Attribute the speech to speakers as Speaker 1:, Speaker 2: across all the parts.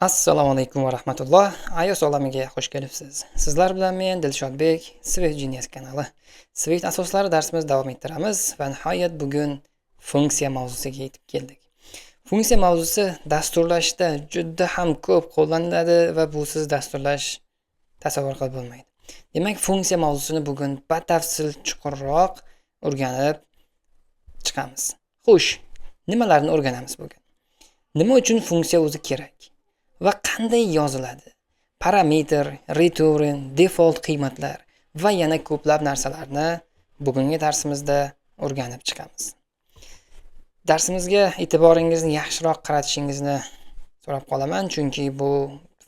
Speaker 1: Assalomu alaykum va rahmatulloh. iOS olamiga xush kelibsiz. Sizlar bilan men Dilshodbek, Swift Genius kanali. Swift asoslari darsimizni davom ettiramiz va nihoyat bugun funksiya mavzusiga yetib keldik. Funksiya mavzusi dasturlashda juda ham ko'p qo'llaniladi va busiz dasturlash tasavvur qilib bo'lmaydi. Demak, funksiya mavzusini bugun batafsil chuqurroq o'rganib chiqamiz. Xo'sh, nimalarni o'rganamiz bugun? Nima uchun funksiya o'zi kerak? Va qanday yoziladi? Parametr, return, default qiymatlar va yana ko'plab narsalarni bugungi darsimizda o'rganib chiqamiz. Darsimizga e'tiboringizni yaxshiroq qaratishingizni so'rab qolaman, chunki bu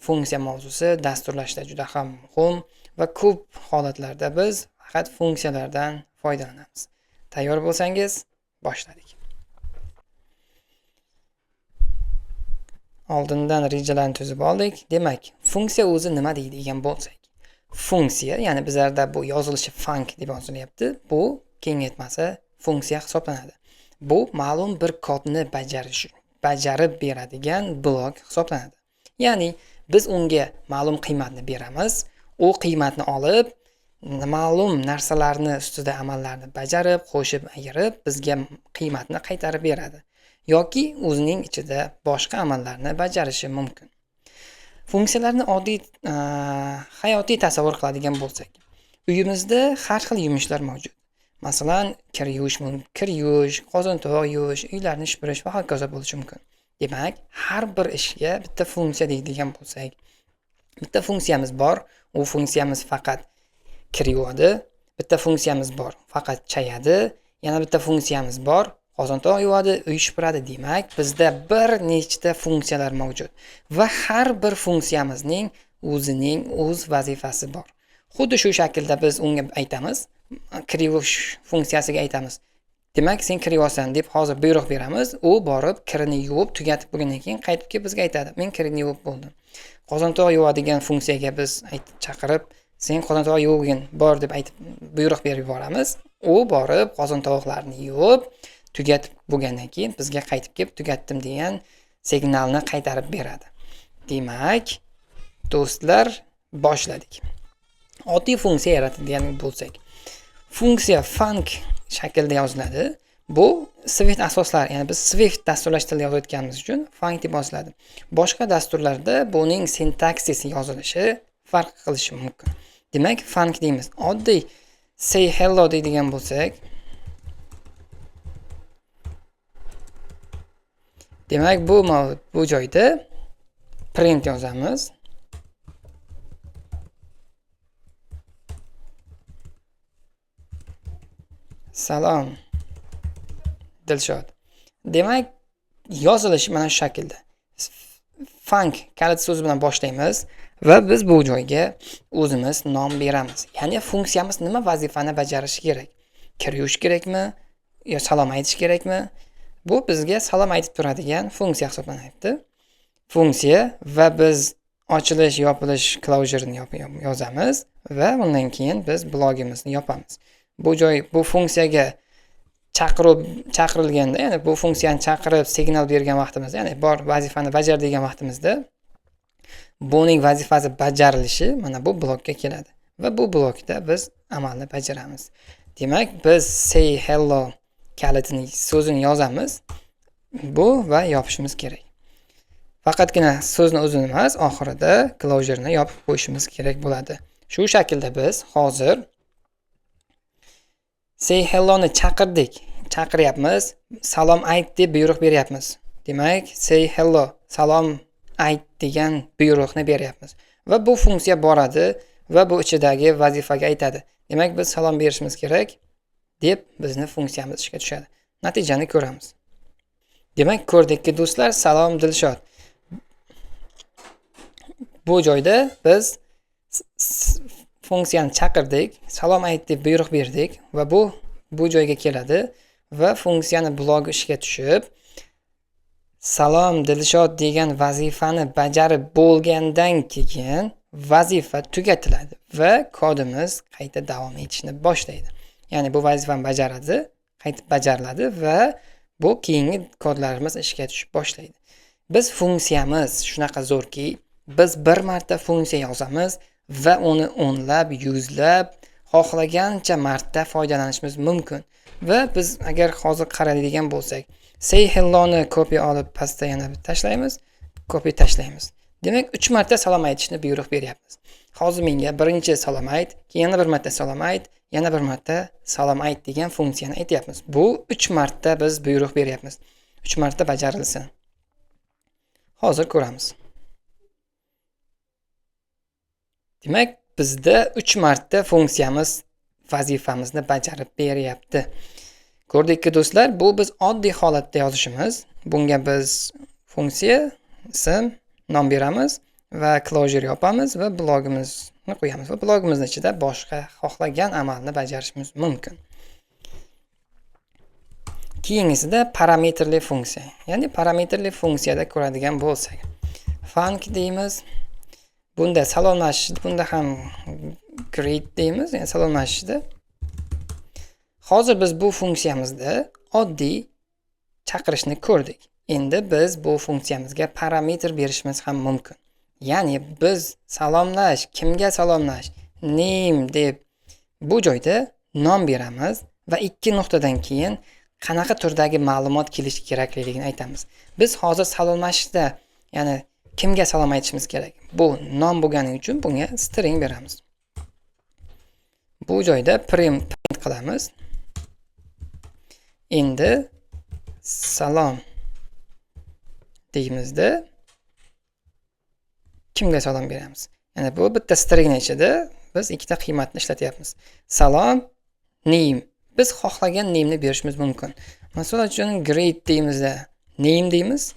Speaker 1: funksiya mavzusi dasturlashda juda ham muhim va ko'p holatlarda biz faqat funksiyalardan foydalanamiz. Tayyor bo'lsangiz, boshladik. Oldindan rejalarni tuzib oldik. Demak, funksiya o'zi nima deydigan bo'lsak, funksiya, ya'ni bizlarda bu yozilishi func deb yozilyapti. Bu kengaytmasi funksiya hisoblanadi. Bu ma'lum bir kodni bajarib beradigan blok hisoblanadi. Ya'ni biz unga ma'lum qiymatni beramiz, u qiymatni olib, ma'lum narsalarni ustida amallarni bajarib, qo'shib, ayirib bizga qiymatni qaytarib beradi yoki o'zining ichida boshqa amallarni bajarishi mumkin. Funksiyalarni oddiy hayotiy tasavvur qiladigan bo'lsak, uyimizda har xil yumushlar mavjud. Masalan, kir yuvish mumkin, kir yuvish, qozon tovoq yuvish, uylarni supurish va hokazo bo'lishi mumkin. Demak, har bir ishga bitta funksiya deydigan bo'lsak, bitta funksiyamiz bor, u funksiyamiz faqat kir yuvadi, bitta funksiyamiz bor, faqat chayadi, yana bitta funksiyamiz bor, qozon tovoq yuvadi, uy supuradi. Demak, bizda bir nechta funksiyalar mavjud va har bir funksiyamizning o'zining o'z vazifasi bor. Xuddi shu shaklda biz unga aytamiz, kir yuvish funksiyasiga aytamiz. Demak, sen kir yuvasan deb hozir buyruq beramiz. U borib kirini yuvib tugatib bo'lgandan keyin qaytib kelib bizga aytadi, men kirini yuvib bo'ldim. Qozon tovoq yuvadigan funksiyaga biz chaqirib, sen qozon tovoq yuvgin, bor deb aytib buyruq berib yuboramiz. U borib qozon tovoqlarni yuvib tugatib bo'lgandan keyin bizga qaytib kelib tugatdim degan signalni qaytarib beradi. Demak, do'stlar, boshladik. Oddiy funksiya yaratadigan bo'lsak, funksiya func shaklida yoziladi. Bu Swift asoslari, ya'ni biz Swift dasturlash tilida yozayotganimiz uchun func deb yoziladi. Boshqa dasturlarda buning sintaksisi yozilishi farq qilishi mumkin. Demak, func deymiz. Oddiy say hello deydigan bo'lsak, demak, bu joyda print yozamiz. Salom Dilshod. Demak, yozilishi mana shu shaklda. Func kalit so'zi bilan boshlaymiz va biz bu joyga o'zimiz nom beramiz. Ya'ni funksiyamiz nima vazifani bajarishi kerak? Kir yuvish kerakmi yo salom aytish kerakmi? Bu bizga salom aytib turadigan funksiya hisoblanadi. Funksiya va biz ochilish, yopilish closure'ni yozamiz va undan keyin biz blogimizni yopamiz. Bu joy bu funksiyaga chaqirilganda, ya'ni bu funksiyani chaqirib signal bergan vaqtimizda, ya'ni bor vazifani bajar degan vaqtimizda buning vazifasi bajarilishi mana bu blokka keladi va bu blokda biz amalni bajaramiz. Demak, biz say hello kalitini so'zini yozamiz bu va yopishimiz kerak. Faqatgina so'zni o'zini emas, oxirida closure'ni yopib qo'yishimiz kerak bo'ladi. Shu shaklda biz hozir say hello'ni chaqirdik, chaqiryapmiz, salom ayt deb buyruq beryapmiz. Demak, say hello, salom ayt degan buyruqni beryapmiz va bu funksiya boradi va bu ichidagi vazifaga aytadi. Demak, biz salom berishimiz kerak deb bizni funksiyamiz ishga tushadi. Natijani ko'ramiz. Demak, ko'rdikki do'stlar, salom Dilshod. Bu joyda biz funksiyani chaqirdik, salom ayt deb buyruq berdik va bu joyga keladi va funksiyani blogi ishga tushib, salom Dilshod degan vazifani bajarib bo'lgandan keyin vazifa tugatiladi va kodimiz qayta davom etishni boshlaydi. Ya'ni bu vazifani bajaradi, qaytib bajariladi va bu keyingi kodlarimiz ishga tushib boshlaydi. Biz funksiyamiz shunaqa zo'rki, biz bir marta funksiya yozamiz va uni o'nlab, yuzlab, xohlagancha marta foydalanishimiz mumkin. Va biz agar hozir qaraydigan bo'lsak, say hello'ni copy olib pastda yana bir tashlaymiz, copy tashlaymiz. Demak, 3 marta salom aytishni buyruq beryapmiz. Hozir menga birinchi salom ayt, keyin yana bir marta salom ayt, yana bir marta salom ayt degan funksiyani aytyapmiz. Bu 3 marta biz buyruq beryapmiz. 3 marta bajarilsin. Hozir ko'ramiz. Demak, bizda 3 marta funksiyamiz vazifamizni bajarib beryapti. Ko'rdikki do'stlar, bu biz oddiy holatda yozishimiz. Bunga biz funksiya, ism, nom beramiz va closure yopamiz va blogimizni qo'yamiz va blogimizning ichida boshqa xohlagan amalni bajarishimiz mumkin. Keyingisida parametrli funksiya. Ya'ni parametrli funksiyada ko'radigan bo'lsak, func deymiz. Bunda salomlashish, bunda ham greet deymiz, ya'ni salomlashishda. Hozir biz bu funksiyamizda oddiy chaqirishni ko'rdik. Endi biz bu funksiyamizga parametr berishimiz ham mumkin. Ya'ni biz salomlash, kimga salomlash, name deb bu joyda nom beramiz va 2 nuqtadan keyin qanaqa turdagi ma'lumot kelishi kerakligini aytamiz. Biz hozir salomlashishda, ya'ni kimga salom aytishimiz kerak? Bu nom bo'lgani uchun bunga string beramiz. Bu joyda print qilamiz. Endi salom deymizda kimga salom beramiz? Ya'ni bu bitta stringning ichida biz ikkita qiymatni ishlatyapmiz. Salom name. Biz xohlagan name'ni berishimiz mumkin. Masalan uchun greet deymizda name deymiz.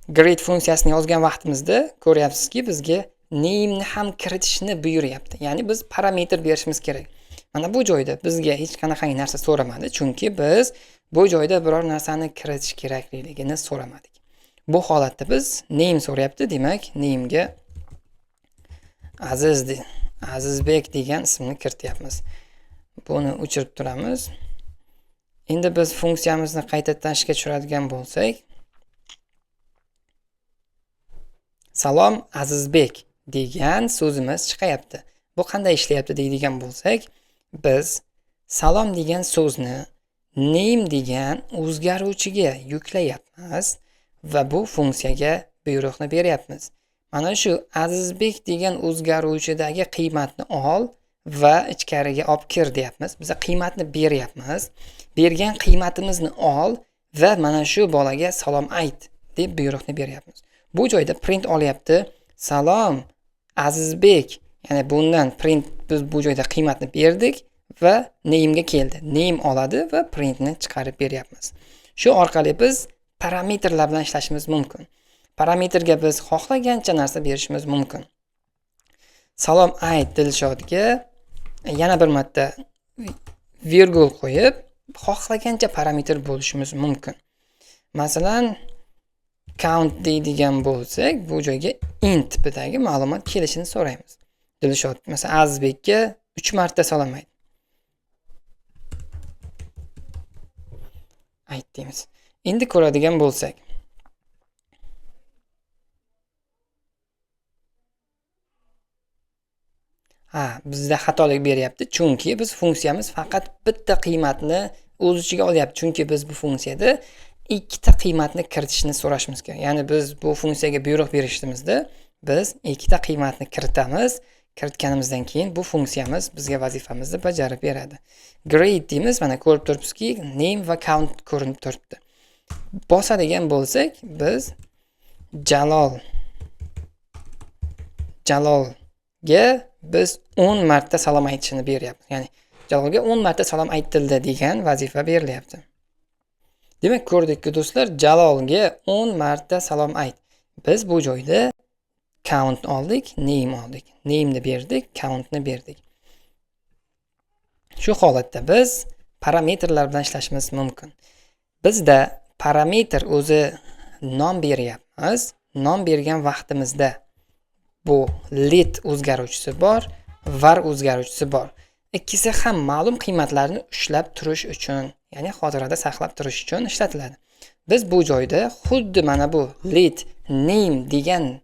Speaker 1: Greet funksiyasini yozgan vaqtimizda ko'ryapsizki, bizga name'ni ham kiritishni buyuryapti. Ya'ni biz parametr berishimiz kerak. Mana bu joyda bizga hech qanaqangi narsa so'ramadi, chunki biz bu joyda biror narsani kiritish kerakligini so'ramadik. Bu holatda biz name so'rayapti, demak name'ga Azizbek degan ismni kirityapmiz. Buni o'chirib turamiz. Endi biz funksiyamizni qaytadan ishga tushiradigan bo'lsak, salom Azizbek degan so'zimiz chiqayapti. Bu qanday ishlayapti deydigan bo'lsak, biz salom degan so'zni name degan o'zgaruvchiga yuklayapmiz va bu funksiyaga buyruqni beryapmiz. Mana shu Azizbek degan o'zgaruvchidagi qiymatni ol va ichkariga olib kir deyapmiz. Biz qiymatni beryapmiz. Bergan qiymatimizni ol va mana shu bolaga salom ayt deb buyruqni beryapmiz. Bu joyda print olyapti. Salom Azizbek. Ya'ni bundan print biz bu joyda qiymatni berdik va name'ga keldi. Name oladi va printni chiqarib beryapmiz. Shu orqali biz parametrlar bilan ishlashimiz mumkin. Parametrga biz xohlagancha narsa berishimiz mumkin. Salom ayt Dilshodga yana bir marta virgul qo'yib xohlagancha parametr bo'lishimiz mumkin. Masalan, count deydigan bo'lsak, bu joyga int tipidagi ma'lumot kelishini so'raymiz. Dilshod, masalan, Azizbekka 3 marta salom ayt. Ayt deymiz. Endi ko'radigan bo'lsak, ha, bizda xatolik beryapti, chunki biz funksiyamiz faqat bitta qiymatni o'z ichiga olyapti, chunki biz bu funksiyada ikkita qiymatni kiritishni so'rashimiz kerak. Ya'ni biz bu funksiyaga buyruq berishimizda biz ikkita qiymatni kiritamiz. Kiritganimizdan keyin bu funksiyamiz bizga vazifamizni bajarib beradi. Greet deymiz, mana ko'rib turibsizki, name va count ko'rinib turibdi. Bosadigan bo'lsak, biz Jalolga biz 10 marta salom aytishini beryapmiz. Ya'ni Jalolga 10 marta salom aytildi degan vazifa berilyapti. Demak, ko'rdikki do'stlar, Jalolga 10 marta salom ayt. Biz bu joyda count oldik, name oldik. Name'ni berdik, countni berdik. Shu holatda biz parametrlar bilan ishlashimiz mumkin. Bizda parametr o'zi nom beryapmiz. Nom bergan vaqtimizda bu let o'zgaruvchisi bor, var o'zgaruvchisi bor. Ikkisi ham ma'lum qiymatlarni ushlab turish uchun, ya'ni xotirada saqlab turish uchun ishlatiladi. Biz bu joyda xuddi mana bu let name degan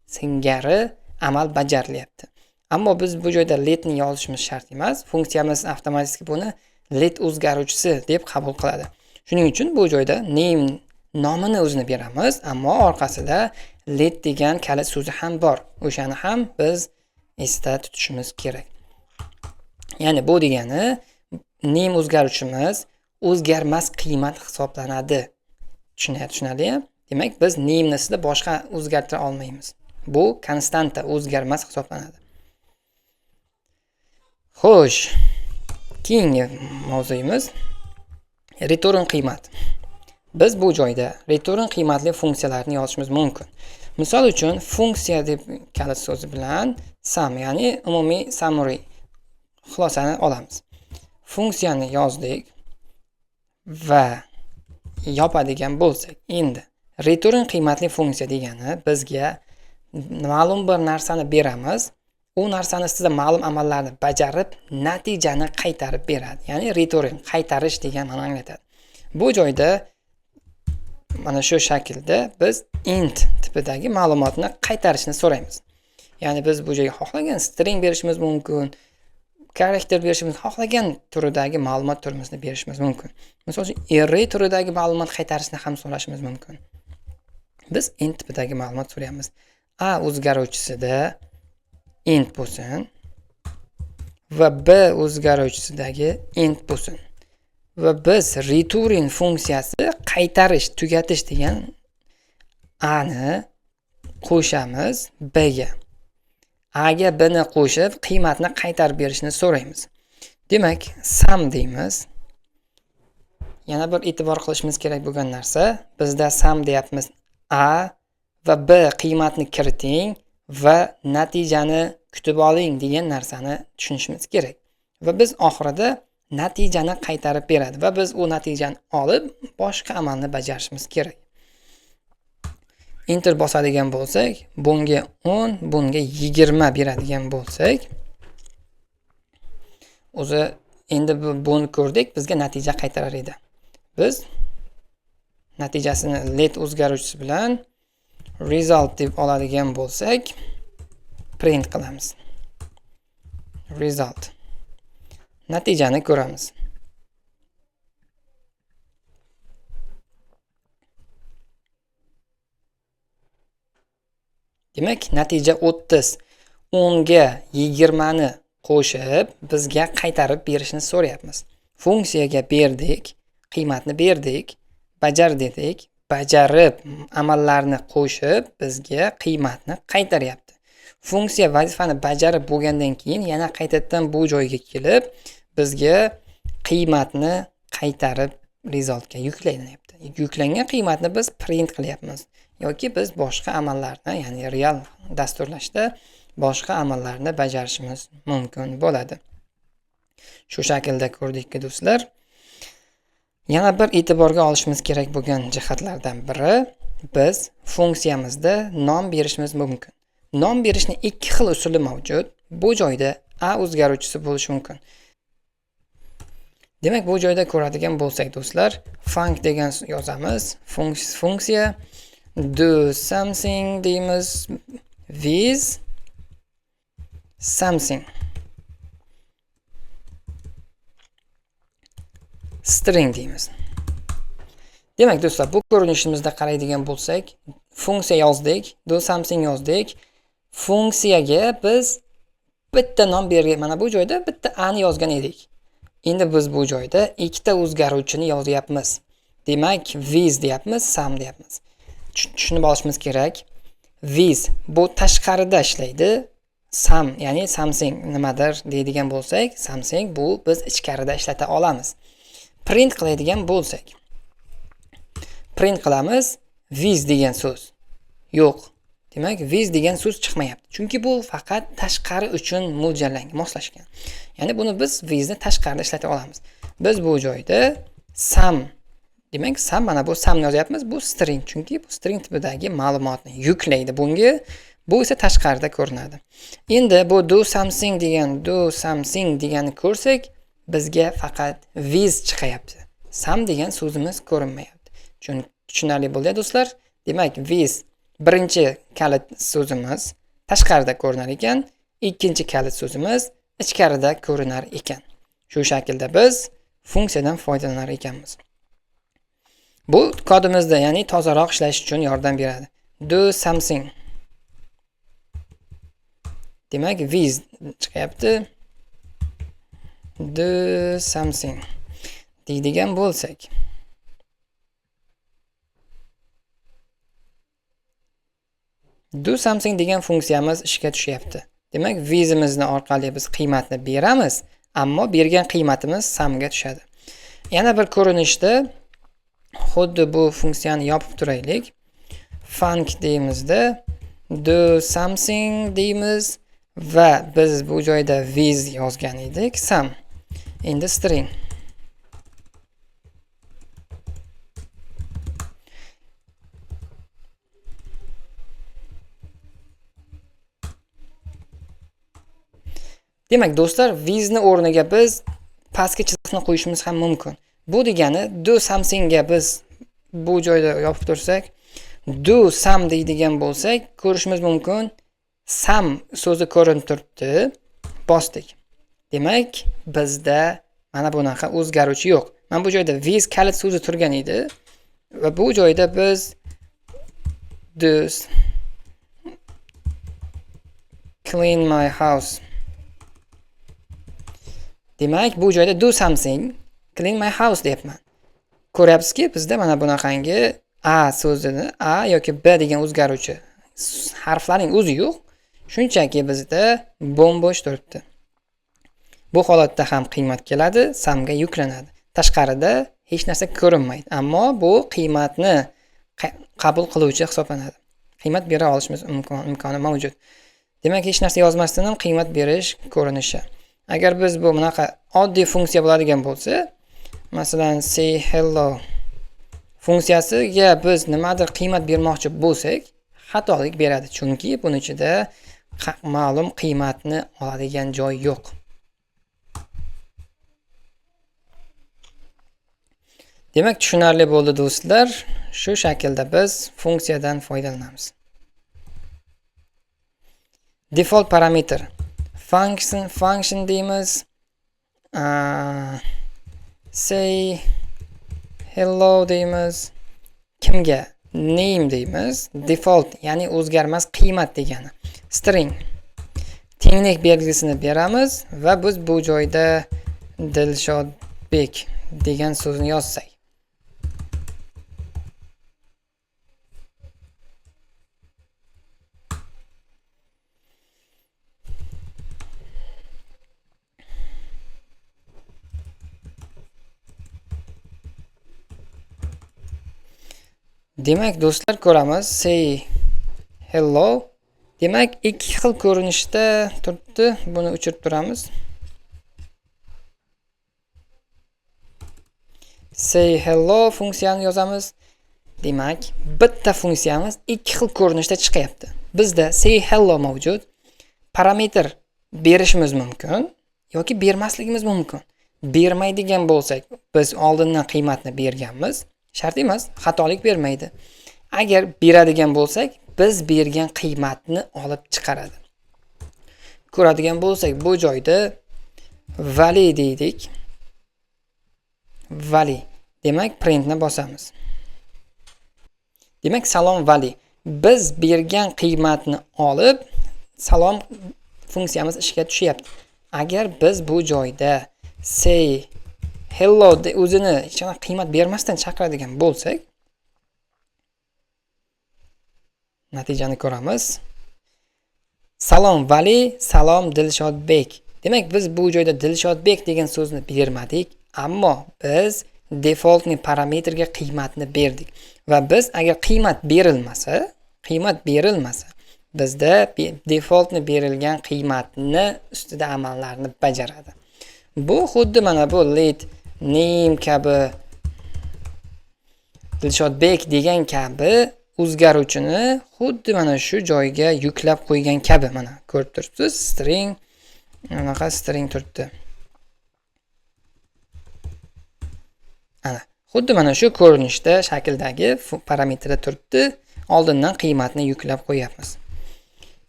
Speaker 1: singari amal bajarilyapti. Ammo biz bu joyda letni yozishimiz shart emas. Funksiyamiz avtomatik buni let o'zgaruvchisi deb qabul qiladi. Shuning uchun bu joyda name nomini o'zini beramiz, ammo orqasida let degan kalit so'zi ham bor. O'shani ham biz esda tutishimiz kerak. Ya'ni bu degani name o'zgaruvchimiz o'zgarmas qiymat hisoblanadi. Tushunarli? Demak, biz name'ni ustida boshqa o'zgartira olmaymiz. Bu konstanta, o'zgarmas hisoblanadi. Xo'sh, keyingi mavzuyimiz return qiymat. Biz bu joyda return qiymatli funksiyalarni yozishimiz mumkin. Misol uchun funksiya deb kalit so'zi bilan sum, ya'ni umumiy summary xulosani olamiz. Funksiyani yozdik va yopadigan bo'lsak, endi return qiymatli funksiya degani bizga ma'lum bir narsani beramiz. U narsani ustida ma'lum amallarni bajarib, natijani qaytarib beradi. Ya'ni return qaytarish degan ma'noni anglatadi. Bu joyda mana shu shaklda biz int tipidagi ma'lumotni qaytarishni so'raymiz. Ya'ni biz bu joyga xohlagan string berishimiz mumkin, karakter berishimiz, xohlagan turidagi ma'lumot turimizni berishimiz mumkin. Misol uchun array turidagi ma'lumot qaytarishni ham so'rashimiz mumkin. Biz int tipidagi ma'lumot so'raymiz. A o'zgaruvchisida int bo'lsin va b o'zgaruvchisidagi int bo'lsin. Va biz return funksiyasi qaytarish, tugatish degan a ni qo'shamiz b ga. A ga b ni qo'shib qiymatni qaytarib berishni so'raymiz. Demak, sum deymiz. Yana bir e'tibor qilishimiz kerak bo'lgan narsa, bizda sum deyapmiz. A va b qiymatni kiriting va natijani kutib oling degan narsani tushunishimiz kerak. Va biz oxirida natijani qaytarib beradi va biz u natijani olib boshqa amalni bajarishimiz kerak. Enter bosadigan bo'lsak, bunga 10, bunga 20 beradigan bo'lsak, o'zi endi buni ko'rdik, bizga natija qaytarar edi. Biz natijasini let o'zgaruvchisi bilan result deb oladigan bo'lsak, print qilamiz. Result. Natijani ko'ramiz. Demak, natija 30. 10 ga 20 ni qo'shib bizga qaytarib berishni so'rayapmiz. Funksiyaga berdik, qiymatni berdik, bajar dedik, bajarib amallarni qo'shib bizga qiymatni qaytaryapti. Funksiya vazifani bajarib bo'lgandan keyin yana qaytadan bu joyga kelib bizga qiymatni qaytarib resultga yuklanyapti. Yuklangan qiymatni biz print qilyapmiz yoki biz boshqa amallarni, ya'ni real dasturlashda boshqa amallarni bajarishimiz mumkin bo'ladi. Shu shaklda ko'rdikki do'stlar. Yana bir e'tiborga olishimiz kerak bo'lgan jihatlardan biri, biz funksiyamizda nom berishimiz mumkin. Nom berishning ikki xil usuli mavjud. Bu joyda a o'zgaruvchisi bo'lishi mumkin. Demak, bu joyda ko'radigan bo'lsak do'stlar, func degan yozamiz. Funksiya do something deymiz with something. String deymiz. Demak do'stlar, bu ko'rinishimizda qaraydigan bo'lsak, funksiya yozdik, do something yozdik. Funksiyaga biz bitta nom bergan, mana bu joyda bitta a ni yozgan edik. Endi biz bu joyda ikkita o'zgaruvchini yozyapmiz. Demak, with deyapmiz, sum deyapmiz. Tushunib olishimiz kerak. With bu tashqarida ishlaydi. Sum, ya'ni something nimadir deydigan bo'lsak, something bu biz ichkarida ishlata olamiz. Print qiladigan bo'lsak, print qilamiz with degan so'z. Yo'q. Demak, with degan so'z chiqmayapti. Chunki bu faqat tashqari uchun mo'ljallangan, moslashgan. Ya'ni buni biz withni tashqarida ishlata olamiz. Biz bu joyda sum, demak, sum, mana bu sum yozyapmiz, bu string, chunki bu string tipidagi ma'lumotni yuklaydi bunga. Bu esa tashqarida ko'rinadi. Endi bu do something deganni ko'rsak, bizga faqat with chiqayapti. Sum degan so'zimiz ko'rinmayapti. Tushunarli bo'ldi do'stlar. Demak, with birinchi kalit so'zimiz tashqarida ko'rinar ekan, ikkinchi kalit so'zimiz ichkarida ko'rinar ekan. Shu shaklda biz funksiyadan foydalanar ekanmiz. Bu kodimizda, ya'ni tozaroq ishlash uchun yordam beradi. Do something. Demak, with chiqyapti. Do something deydigan bo'lsak. Do something degan funksiyamiz ishga tushyapti. Demak, with'imizni orqali biz qiymatni beramiz, ammo bergan qiymatimiz sumga tushadi. Yana bir ko'rinishda xuddi bu funksiyani yopib turaylik. Func deymizda do something deymiz va biz bu joyda with yozgan edik, sum. Endi string. Demak, do'stlar, with'ni o'rniga biz pastki chiziqni qo'yishimiz ham mumkin. Bu degani do somethingga biz bu joyda yopib tursak, do sum deydigan bo'lsak, ko'rishimiz mumkin, sum so'zi ko'rinib turibdi, bosdik. Demak, bizda mana bunaqa o'zgaruvchi yo'q. Mana bu joyda with kalit so'zi turgan edi va bu joyda biz do clean my house. Demak, bu joyda do something, clean my house deyapman. Ko'ryapsizki, bizda mana bunaqangi a so'zini a yoki b degan o'zgaruvchi harflarning o'zi yo'q. Shunchaki bizda bo'm-bo'sh turibdi. Bu holatda ham qiymat keladi, sumga yuklanadi. Tashqarida hech narsa ko'rinmaydi, ammo bu qiymatni qabul qiluvchi hisoblanadi. Qiymat bera olishimiz imkoni mavjud. Demak, hech narsa yozmasdan ham qiymat berish ko'rinishi. Agar biz bu bunaqa oddiy funksiya bo'ladigan bo'lsa, masalan, say hello funksiyasiga biz nimadir qiymat bermoqchi bo'lsak, xatolik beradi, chunki buni ichida ma'lum qiymatni oladigan joy yo'q. Demak, tushunarli bo'ldi do'stlar. Shu shaklda biz funksiyadan foydalanamiz. Default parameter function deymiz. Say hello deymiz. Kimga? Name deymiz. Default, ya'ni o'zgarmas qiymat degani. String tenglik belgisini beramiz va biz bu joyda Dilshodbek degan so'zni yozsak. Demak, do'stlar, ko'ramiz say hello. Demak, ikki xil ko'rinishda turibdi. Buni o'chirib turamiz. Say hello funksiyani yozamiz. Demak, bitta funksiyamiz ikki xil ko'rinishda chiqyapti. Bizda say hello mavjud. Parametr berishimiz mumkin yoki bermasligimiz mumkin. Bermaydigan bo'lsak, biz oldindan qiymatni berganmiz. Shart emas, xatolik bermaydi. Agar beradigan bo'lsak, biz bergan qiymatni olib chiqaradi. Ko'radigan bo'lsak, bu joyda vali deydik. Vali. Demak, printni bosamiz. Demak, salom vali. Biz bergan qiymatni olib, salom funksiyamiz ishga tushyapti. Agar biz bu joyda say hello o'zini hech qanaqa qiymat bermasdan chaqiradigan bo'lsak, natijani ko'ramiz. Salom Vali, salom Dilshodbek. Demak, biz bu joyda Dilshodbek degan so'zni bermadik, ammo biz defaultni parametrga qiymatni berdik. Va biz agar qiymat berilmasa, bizda defaultni berilgan qiymatni ustida amallarni bajaradi. Bu xuddi mana bu let name kabi Dilshodbek degan kabi o'zgaruvchini xuddi mana shu joyga yuklab qo'ygan kabi mana ko'rib turibsiz, string anaqa string turibdi. Ana, Xuddi mana shu ko'rinishda shakldagi parametrda turibdi. Oldindan qiymatni yuklab qo'yapmiz.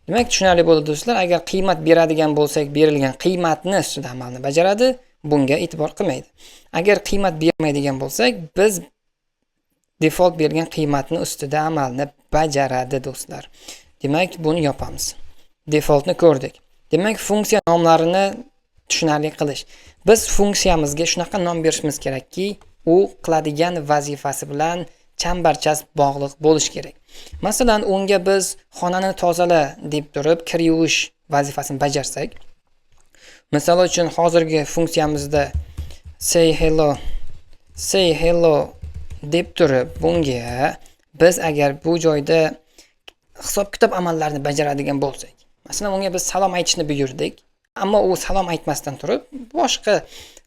Speaker 1: Demak, tushunarli bo'ldi do'stlar. Agar qiymat beradigan bo'lsak, berilgan qiymatni ustida amalni bajaradi, bunga e'tibor qilmaydi. Agar qiymat bermaydigan bo'lsak, biz default bergan qiymatni ustida amalni bajaradi do'stlar. Demak, buni yopamiz. Defaultni ko'rdik. Demak, funksiya nomlarini tushunarli qilish. Biz funksiyamizga shunaqa nom berishimiz kerakki, u qiladigan vazifasi bilan chambarchas bog'liq bo'lishi kerak. Masalan, unga biz xonani tozala deb turib kir yuvish vazifasini bajarsak, misol uchun hozirgi funksiyamizda say hello, say hello deb turib bunga biz agar bu joyda hisob-kitob amallarini bajaradigan bo'lsak, masalan, unga biz salom aytishni buyurdik, ammo u salom aytmasdan turib boshqa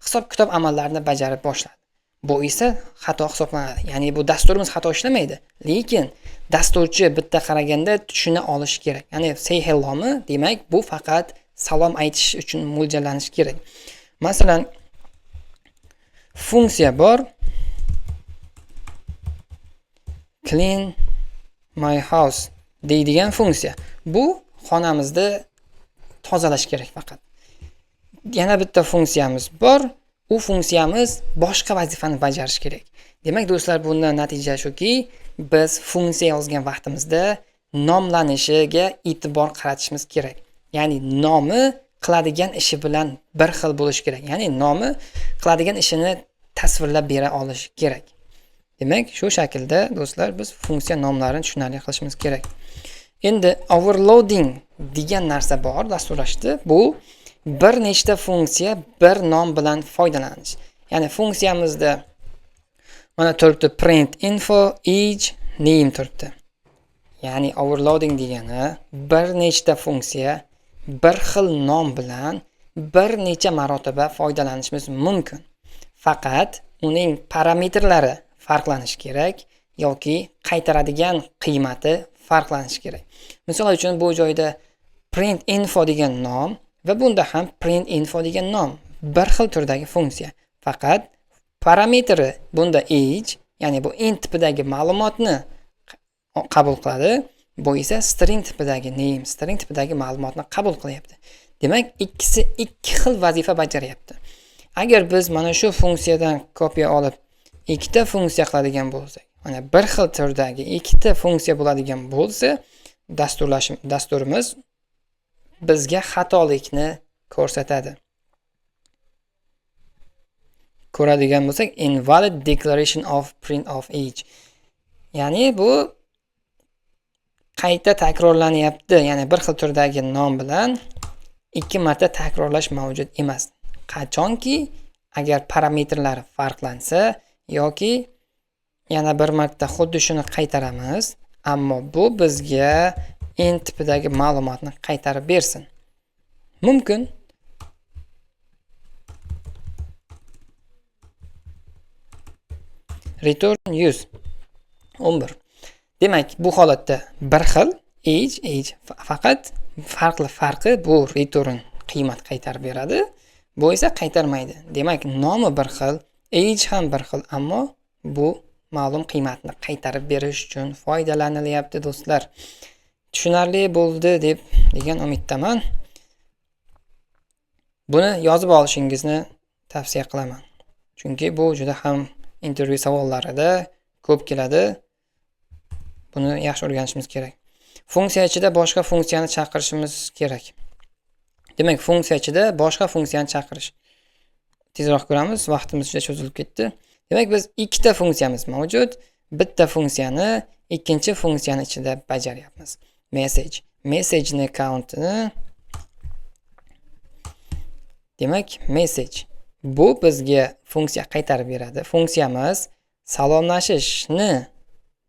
Speaker 1: hisob-kitob amallarini bajarib boshladi. Bu esa xato hisoblanadi. Ya'ni bu dasturimiz xato ishlamaydi, lekin dasturchi bitta qaraganda tushuna olishi kerak. Ya'ni say hellomi, demak, bu faqat salom aytish uchun mo'ljallanishi kerak. Masalan, funksiya bor. Clean my house deydigan funksiya. Bu xonamizni tozalash kerak faqat. Yana bitta funksiyamiz bor. U funksiyamiz boshqa vazifani bajarishi kerak. Demak, do'stlar, bundan natija shuki, biz funksiya yozgan vaqtimizda nomlanishiga e'tibor qaratishimiz kerak. Ya'ni nomi qiladigan ishi bilan bir xil bo'lishi kerak. Ya'ni nomi qiladigan ishini tasvirlab bera olishi kerak. Demak, shu shaklda do'stlar biz funksiya nomlarini tushunarli qilishimiz kerak. Endi overloading degan narsa bor dasturlashda. Bu bir nechta funksiya bir nom bilan foydalanish. Ya'ni funksiyamizda mana turibdi print info age name turibdi. Ya'ni overloading degani bir nechta funksiya bir xil nom bilan bir necha marotaba foydalanishimiz mumkin. Faqat uning parametrlari farqlanishi kerak yoki qaytaradigan qiymati farqlanishi kerak. Misol uchun bu joyda print info degan nom va bunda ham print info degan nom bir xil turdagi funksiya. Faqat parametri bunda age, ya'ni bu int tipidagi ma'lumotni qabul qiladi. Bu esa string tipidagi name, string tipidagi ma'lumotni qabul qilyapti. Demak, ikkisi ikki xil vazifa bajaryapti. Agar biz mana shu funksiyadan kopiya olib ikkita funksiya qiladigan bo'lsak, mana bir xil turdagi ikkita funksiya bo'ladigan bo'lsa, dasturimiz bizga xatolikni ko'rsatadi. Ko'radigan bo'lsak, invalid declaration of print of age. Ya'ni bu qayta takrorlanyapti, ya'ni bir xil turdagi nom bilan ikki marta takrorlash mavjud emas. Qachonki agar parametrlar farqlansa yoki yana bir marta xuddi shuni qaytaramiz, ammo bu bizga int tipidagi ma'lumotni qaytarib bersin. Mumkin. Return 111. Demak, bu holatda bir xil age, age faqat farqli farqi bu return qiymat qaytarib beradi, bu esa qaytarmaydi. Demak, nomi bir xil, age ham bir xil, ammo bu ma'lum qiymatni qaytarib berish uchun foydalanilyapti do'stlar. Tushunarli bo'ldi deb degan umiddaman. Buni yozib olishingizni tavsiya qilaman. Chunki bu juda ham intervyu savollarida ko'p keladi. Buni yaxshi o'rganishimiz kerak. Funksiya ichida boshqa funksiyani chaqirishimiz kerak. Demak, funksiya ichida boshqa funksiyani chaqirish. Tezroq ko'ramiz, vaqtimiz juda cho'zilib ketdi. Demak, biz ikkita funksiyamiz mavjud. Bitta funksiyani ikkinchi funksiyani ichida bajaryapmiz. Message. Message'ni count'ini, demak, message. Bu bizga funksiya qaytarib beradi. Funksiyamiz salomlashishni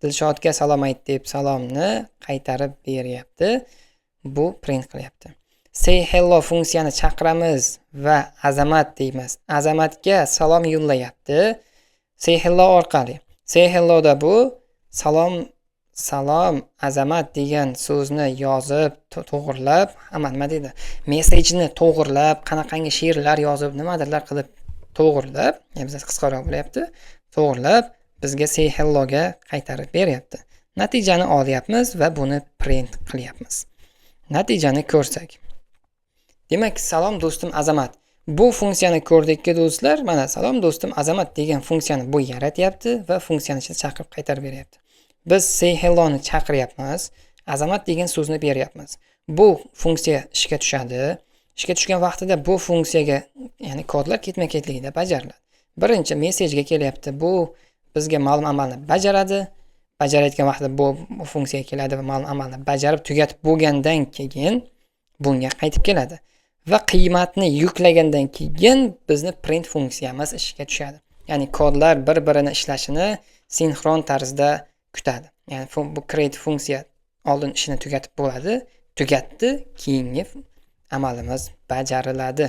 Speaker 1: Dilshodga salom ayt deb salomni qaytarib beryapti. Bu print qilyapti. Say hello funksiyani chaqiramiz va Azamat deymiz. Azamatga salom yo'llayapti. Say hello orqali. Say hello da bu salom, salom Azamat degan so'zni yozib, to'g'irlab, hamma nima deydi? Message-ni to'g'irlab, qanaqangi she'rlar yozib, nimadirlar qilib to'g'irlab, ya'ni bizda qisqaroq bo'lyapti. To'g'rilab bizga say helloga qaytarib beryapti. Natijani olyapmiz va buni print qilyapmiz. Natijani ko'rsak. Demak, salom do'stim Azamat. Bu funksiyani ko'rdikki, do'stlar, mana salom do'stim Azamat degan funksiyani bu yaratyapti va funksiyani ichida chaqirib qaytarib beryapti. Biz say helloni chaqiryapmiz, Azamat degan so'zni beryapmiz. Bu funksiya ishga tushadi. Ishga tushgan vaqtida bu funksiyaga, ya'ni kodlar ketma-ketligida bajariladi. Birinchi messagega kelyapti. Bu bizga ma'lum amalni bajaradi. Bajarayotgan vaqtida bu funksiyaga keladi va ma'lum amalni bajarib tugatib bo'lgandan keyin bunga qaytib keladi. Va qiymatni yuklagandan keyin bizni print funksiyamiz ishga tushadi. Ya'ni kodlar bir-birini ishlashini sinxron tarzda kutadi. Ya'ni bu create funksiya oldin ishini tugatib bo'ladi, tugatdi, keyingi amalimiz bajariladi.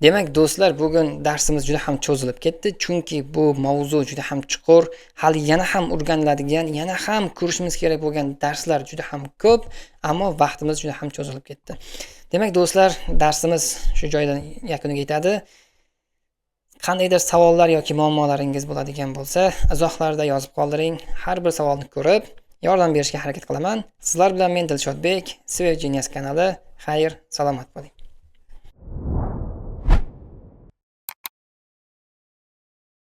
Speaker 1: Demak, do'stlar, bugun darsimiz juda ham cho'zilib ketdi, chunki bu mavzu juda ham chuqur, hali yana ham o'rganiladigan, yana ham ko'rishimiz kerak bo'lgan darslar juda ham ko'p, ammo vaqtimiz juda ham cho'zilib ketdi. Demak, do'stlar, darsimiz shu joyda yakuniga yetadi. Qandaydir savollar yoki muammolaringiz bo'ladigan bo'lsa, izohlarda yozib qoldiring. Har bir savolni ko'rib, yordam berishga harakat qilaman. Sizlar bilan men Dilshodbek, Swift Genius kanali. Xayr, salomat bo'ling.